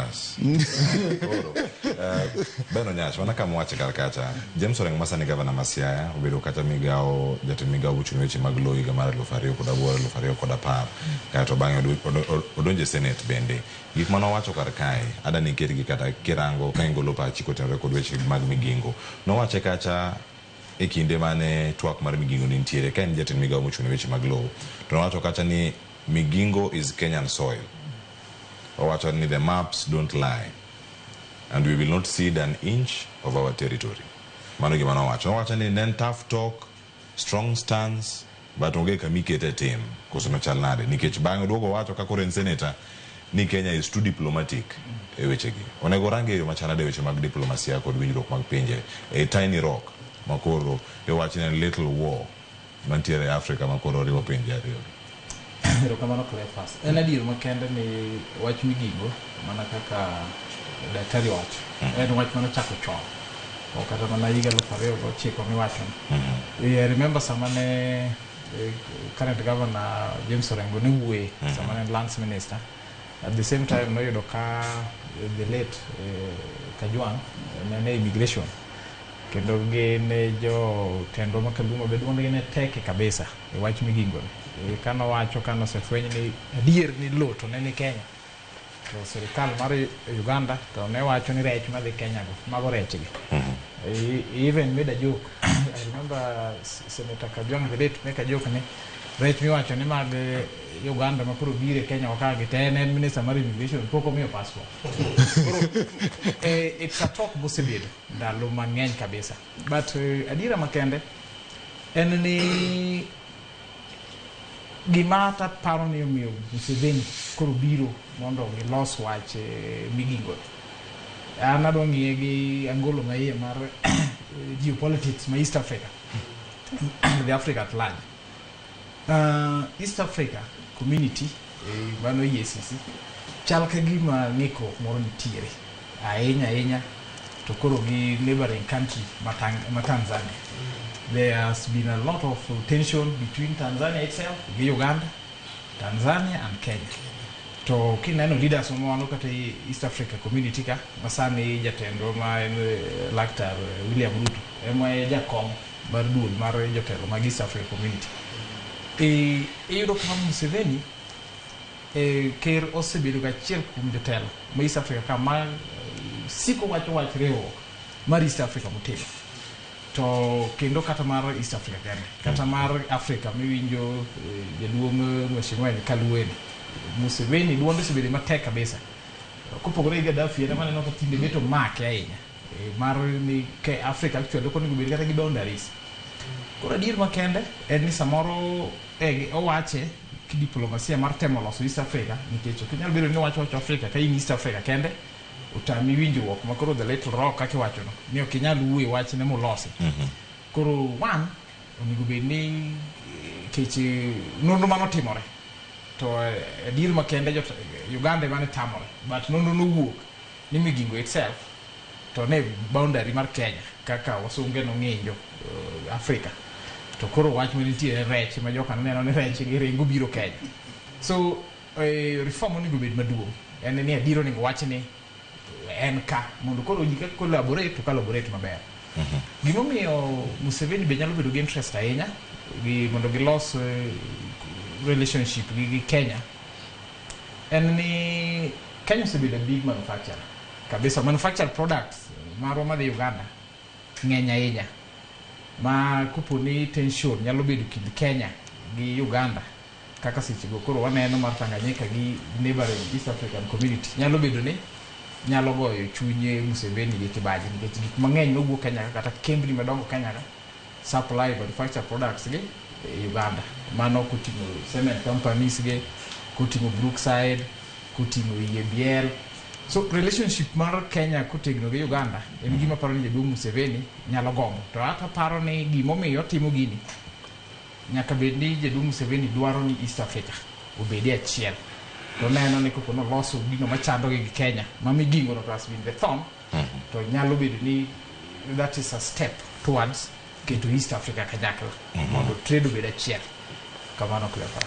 Cleophas. Koro, Ben Onyach, mana kama wache kar kacha, James Orengo masani gavana ma Siaya, obedo kacha migawo, jatend migawo mochung' ne weche mag lowo higa mar 2008, 2010. Kaeto bang'e odonjo e Senate bende. Gik mane owacho kar kae, ada ni iketgi kata kirango ka ingolo pachi kotenore kod weche mag Migingo. Nowache kacha e kinde mane twak mar Migingo ne nitiere, ka en jatend migawo mochung' ne weche mag lowo. To nowacho kacha ni Migingo is Kenyan soil. Owacho ni the maps don't lie and we will not cede an inch of our territory. Mano gima nowacho. Nowacho ni ne en tough talk, strong stance, but onge kama ikete tim. Koso nochal nade? Nikech bang'e oduogo owacho ka koro en senator ni Kenya is too diplomatic e wechegi. Onego orange e yo machal nade weche mag diplomasia kod winjruok mag pinje e tiny rock ma koro iwacho ni en little war mantiere e Africa ma koro oriwo pinje ariyo. Erokamano, Cleophas. En adier makende ni wach Migingo, mana kaka daktari owacho, en wach manochako chon. Ok kata mana higa 2009 miwachono. I remember sama ne current governor James Orengo ne wuoye, sama ne en lands minister. At the same time noyudo ka the late Kajwang' ne ne immigration. Kendo gin jotendwa ma Kaluo be duondgi ne tek kabisa e wach Migingo ni. Kanowacho kanosefweny ni adier ni lowo to ne ni Kenya. To sirikal mar Uganda to ne wacho ni rech madhi Kenya go, mago rechgi. He even made a joke. I remember Senator Kajwang' the late make a joke ni rech miwacho ni mag Uganda ma koro biro e Kenya wa ka gi te en minister mar immigration pok omiyo passport. Koro it's a talk mosebedo ndalo mang'eny kabisa. But adiera makende en ni gima paro ni omiyo Museveni koro biro mondo gilos wach Migingo ni. An adwa ng'iye gi angolo ma iye mar geopolitics ma East Africa and the Africa at large. East Africa Community, mano EACC, chal ka gima ng'ikruok moro nitiere ahinya ahinya to koro gi neighboring country ma Tanzania. There has been a lot of tension between Tanzania itself gi Uganda, Tanzania and Kenya. To kineno leaders mamalo kata e East Africa Community ka, masani jatendwa ma en Laktar William Ruto ema e jakom mar duol mar jotelo mag East Africa Community. Iyudo ka Museveni ker osebedo ga achiel kuom jotelo ma East Africa ka ma siko wacho wach riwruok mar East Africa motegno. To kendo kata mar East Africa kende, kata mar Africa miwinjo jaduong' Mheshimiwa Kalueni, Museveni duonde osebedo matek kabisa. Kopogore gi Gaddafi, en ema aneno ka tinde bet omake ahinya. Mar ni ke Africa actually ok onego bed kata gi boundaries. Koro adier makende en ni samoro owache kidiplomasia mar temo loso East Africa, nikech ok inyal bedo ni wacho wacho Africa ka in East Africa kende otami winjruok ma koro the little rock kaka iwachono ni ok inyal wuoyo wachne molosi. Koro one onego bed ni kech nonro manotimore to adier makende Uganda ema ne tamore, but nonro nowuok ni Migingo itself to ne boundary mar Kenya kaka wasunge nong'injo Africa. To koro wach manitie en rech ma joka neno ni rech gi ringo biro Kenya. So reform onego bed maduong' en ni adier onego wach ni en ka mondo koro ji ka collaborate to collaborate maber. Gimomiyo Museveni be nyalo bedo gi interest ahinya gi mondo gilos relationship gi Kenya en ni Kenya osebedo a big manufacturer kabisa. Manufactured products marwa madhi Uganda ng'eny ahinya, ma kopo ni tension nyalo bedo kind Kenya gi Uganda kaka sechego koro waneno mar Tanganyika gi neighboring East African Community, nyalo bedo ni nyalo goyo chuny Museveni gi kibaji, nikech gik mang'eny mawuok Kenya ka, kata kembni madongo Kenya ka supply manufacture products gi e Uganda, mano koting'o cement companies gi, koting'o Brookside, koting'o EABL. So relationship mar Kenya kotegno gi Uganda en gima paro ni jaduong' Museveni nyalo gombo. To hata paro ni gimomiyo otimo gini, nyaka bed ni jaduong' Museveni dwaro ni East Africa obedi achiel. To neno ni kopo noloso gino machandogi gi Kenya ma Migingo no to has been the thorn, to nyalo bedo ni that is a step towards keto East Africa kanyakla mondo trade obed achiel. Kamano, Cleophas.